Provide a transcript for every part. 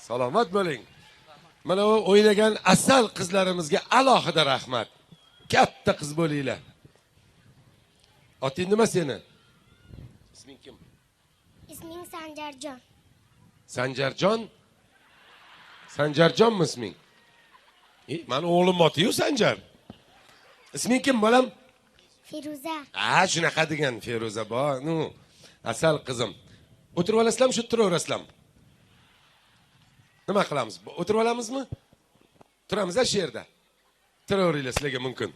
Salomat bo'ling. Mana u o'ynagan asal qizlarimizga alohida rahmat. Katta qiz bo'linglar. Oting nima seni? Isming kim? Isming Sanjarjon. Sanjarjon? Sanjarjonmi isming? Mani o'g'lim oti-yu Sanjar. Isming kim bolam? Feruza. Ha, shunaqa degan Feruza bor. Nu, asal qizim. O'tirib olasizlarmi, shu turaverasizlarmi? Nima qilamiz? O'tirib olamizmi? Turamiz shu yerda. Turaveringlar, sizlarga mumkin.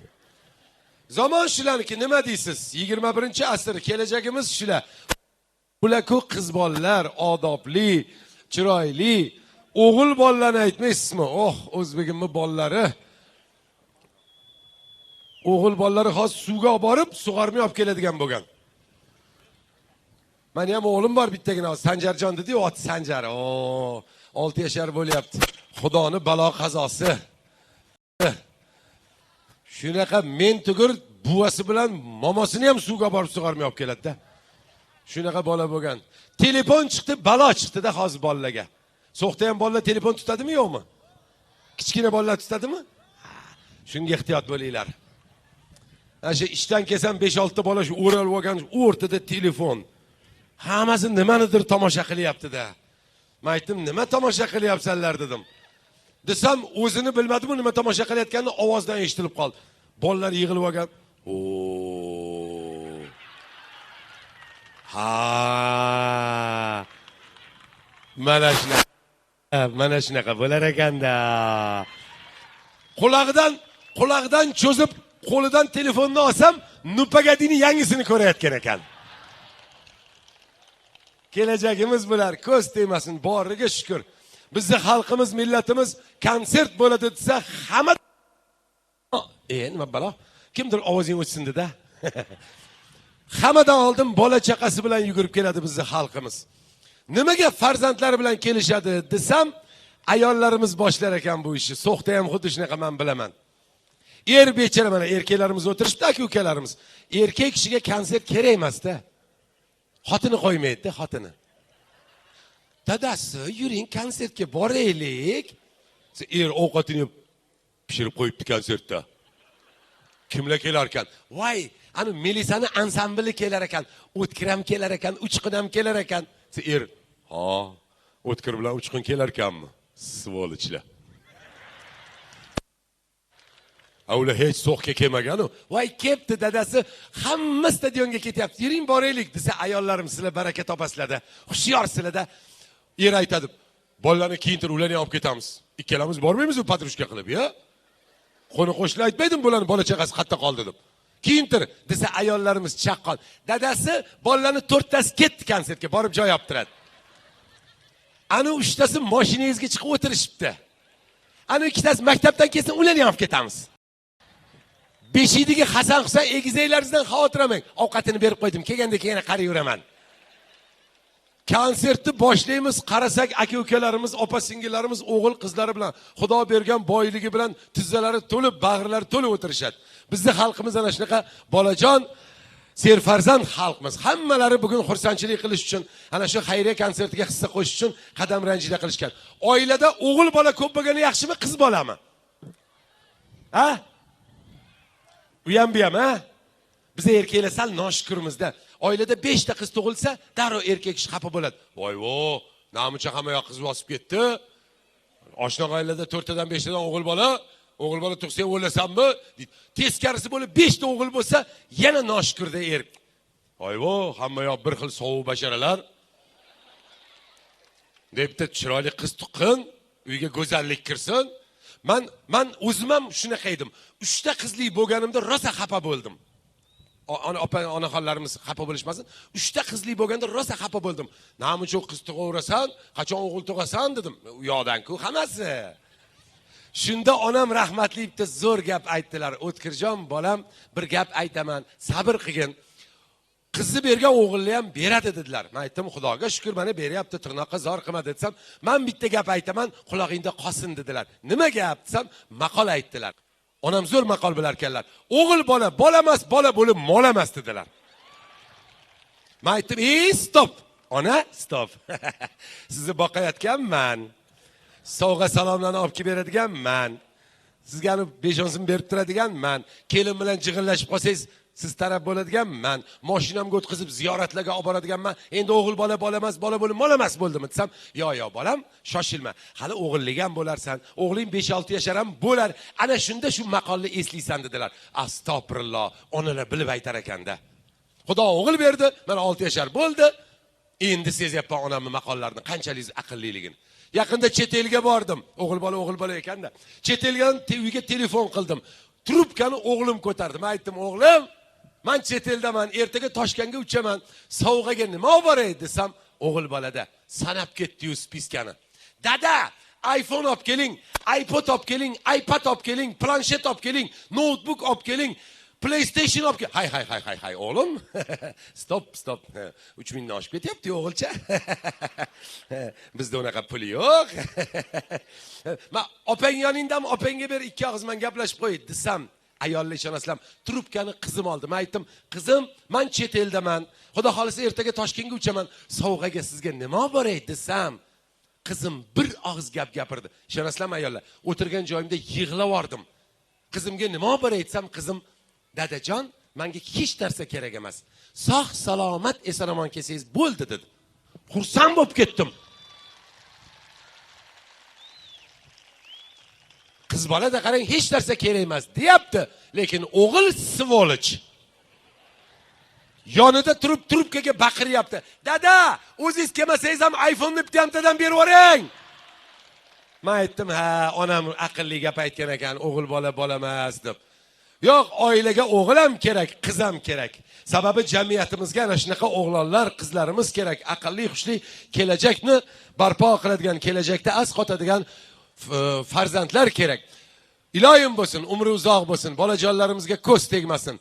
Zamon shularniki, nima deysiz? 21-asr, kelajagimiz shular. Bular-ku qiz bolalar, odobli, chiroyli. O'g'il bolalarni aytmaysizmi? Oh, o'zbegimni bolalari. O'g'il bolalari hozir suvga olib borib, sug'ormay olib keladigan bo'lgan. Meni ham o'g'lim bor bittagina, Sanjarjon dedi-yu, oti Sanjar. O, 6 yashar bo'lyapti. Xudoni balo qazosi. Shunaqa men tugur buvasi bilan momosini ham suvga borib sug'ormay olib keladi-da. Shunaqa bola bo'lgan. Telefon chiqdi, balo chiqdi-da hozir bolalarga. So'xda ham bolalar telefon tutadimi, yo'qmi? Kichkina bolalar tutadimi? Shunga ehtiyot bo'linglar. Ana shu ishdan kelsam 5-6 ta bola shu o'ralib olgan, o'rtada telefon. Hammasi nimanidir tomosha qilyapti-da. Men aytdim, nima tomosha qilyapsanlar dedim. Desam o'zini bilmadimu nima tomosha qilayotganini, ovozdan eshitilib qoldi. Bolalar yig'ilib olgan. O. Ha. Mana shunaqa, mana shunaqa bo'lar ekanda. Qulog'idan cho'zib, qo'lidan telefonni olsam, Nupagadini yangisini ko'rayotgan ekan. Kelajagimiz bular, ko'z tegmasin, boriga shukr. Bizni xalqimiz, millatimiz konsert bo'ladi desa, hamma nima balo? Kimdir ovozing o'chsin dedi. Hammadan oldin bola chaqasi bilan yugurib keladi bizni xalqimiz. Nimaga farzandlari bilan kelishadi desam, ayollarimiz boshlar ekan bu ishni. So'xda ham xuddi shunaqa, men bilaman. Er bechara, mana erkaklarimiz o'tirishibdi, aka ukalarimiz. Erkak kishiga konsert kerak emas-da. Xotini qo'ymaydi-da, xotini. Dadasi, yuring konsertga boraylik. Er ovqatini pishirib qo'yibdi konsertda. Kimlar kelar ekan? Voy, ani Melisani ansambli kelar ekan, O'tkir ham kelar ekan, Uchqun ham kelar ekan. Er, ha, O'tkir bilan Uchqun kelar ekanmi? Svolichlar. Ular hech so'xga kelmagan-u. Voy, kelibdi dadasi, hamma stadionga ketyapti. Yuring boraylik desa, ayollarim sizlar baraka topasizlarda, hushyorsizlarda. Er aytadi, bolalarni kiyintir, ularni ham olib ketamiz. Ikkalamiz bormaymiz u patrushka qilib, ya? Qo'ni qo'shnilar aytmaydim, bularni bola chaqasi qayerda qoldi deb. Kiyintir desa, ayollarimiz chaqqon. Dadasi bolalarni 4tasi ketdi konsertga, borib joy olib turadi. Ani 3tasi mashinangizga chiqib o'tirishibdi. Ani 2tasi maktabdan kelsin, ularni ham olib ketamiz. Beshikdagi Hasan Husan egizaklaringizdan xavotir olmang. Ovqatini berib qo'ydim, kelganda keyin yana qarayveraman. Konsertni boshlaymiz, qarasak aka ukalarimiz, opa singillarimiz o'g'il qizlari bilan Xudo bergan boyligi bilan tizzalari to'lib, bag'rilari to'lib o'tirishadi. Bizning xalqimiz ana shunaqa bolajon, serfarzand xalqmiz. Hammalari bugun xursandchilik qilish uchun, ana shu xayriya konsertiga hissa qo'shish uchun qadam ranjida qilishgan. Oilada o'g'il bola ko'p bo'lgani yaxshimi, qiz bolami? Ha? U ham bu ham, ha? Biz erkaklar sal noshukurmizda. Oilada 5 ta qiz tug'ilsa, darrov erkak kishi xafa bo'ladi. Voy vo, namuncha hamma yoq qiz bosib ketdi. Oshna oilada 4 tadan 5 tadan o'g'il bola, o'g'il bola tug'sa o'lasanmi? Deydi. Teskarisi bo'lib 5 ta o'g'il bo'lsa, yana noshukurda er. Voy vo, hamma yoq bir xil sovuq basharalar. Deb bitta chiroyli qiz tuqqin, uyga go'zallik kirsin. Man o'zim ham shunaqa edim. 3 ta qizli bo'lganimda rosa xafa bo'ldim. Ona opa, onaxonlarimiz xafa bo'lishmasin. 3 ta qizli bo'lganda rosa xafa bo'ldim. Namuncha qiz tug'averasan, qachon o'g'il tug'asan dedim. U yoqdan-ku hammasi. Shunda onam rahmatli bitta zo'r gap aytdilar. O'tkirjon bolam, bir gap aytaman, sabr qilgin. Qizni bergan o'g'ilni ham beradi dedilar. Men aytdim, Xudoga shukr, mana beryapti, tirnoqqa zor qilma desam, men bitta gap aytaman, qulog'ingda qolsin dedilar. Nima gap desam, maqol aytdilar. Onam zo'r maqol bilar ekanlar. O'g'il bola bola emas, bola bo'lib mol emas dedilar. Men aytdim, "Ey, stop. Ona, stop. Sizni boqayotganman. Sovg'a salomlarni olib kelib beradigan man. Sizga ani 5-10 so'm berib turadigan man. Kelin bilan jig'illashib qolsangiz, siz taraf bo'ladigan man. Mashinamga o'tkazib ziyoratlarga olib boradigan man. Endi o'g'il bola bola emas, bola bo'lib mola emas bo'ldimi desam, yo yo bolam, shoshilma. Hali o'g'illik ham bo'larsan. O'g'ling 5-6 yashar ham bo'lar. Ana shunda shu maqolni eslaysan dedilar. Astag'firulloh, onalar bilib aytar ekanda. Xudo o'g'il berdi, mana 6 yashar bo'ldi. Endi sezyapman onamning maqollarini qanchalik aqlliligini. Yaqinda chet elga bordim. O'g'il bola o'g'il bola ekanda. Chet eldan uyga telefon qildim. Trubkani o'g'lim ko'tardi. Men aytdim, o'g'lim, men chet eldaman, ertaga Toshkentga uchaman. Sovg'aga nima olib boray desam, o'g'il bolada sanab ketdi-yu spiskani. Dada, iPhone olib keling, iPod olib keling, iPad olib keling, planshet olib keling, notebook olib keling, PlayStation olib kel. Hay hay hay hay hay o'g'lim. Stop, stop. 3000 dan oshib ketyapti o'g'ilcha. Bizda unaqa pul yo'q. Ma opang yoningdami, opangga ber, ikki og'iz man gaplashib qo'y desam, ayollar ishonasizlar, trubkani qizim oldi. Men aytdim, qizim, men chet eldaman. Xudo xolisa ertaga Toshkentga uchaman. Sovg'aga sizga nima olib boray desam, qizim bir og'iz gap gapirdi. Ishonasizlarmi ayollar? O'tirgan joyimda yig'lab yubordim. Qizimga nima olib boray desam, qizim, dadajon, menga hech narsa kerak emas. Sog' salomat eson-omon kelsangiz bo'ldi dedi. Xursand bo'lib ketdim. Qiz bolada qarang, hech narsa kerak emas deyapti, lekin o'g'il svoloch. Yonida turib trubkaga baqiryapti. Dada, o'zingiz kelmasangiz ham iPhone'ni bittadan berib yuboring. Men aytdim, ha, onam aqlli gap aytgan ekan, o'g'il bola bola emas deb. Yo'q, oilaga o'g'il ham kerak, qiz ham kerak. Sababi jamiyatimizga ana shunaqa o'g'lonlar, qizlarimiz kerak. Aqlli, hushli, kelajakni barpo qiladigan, kelajakda as qotadigan farzandlar kerak. Iloyim bo'lsin, umri uzoq bo'lsin, bolajonlarimizga ko'z tegmasin.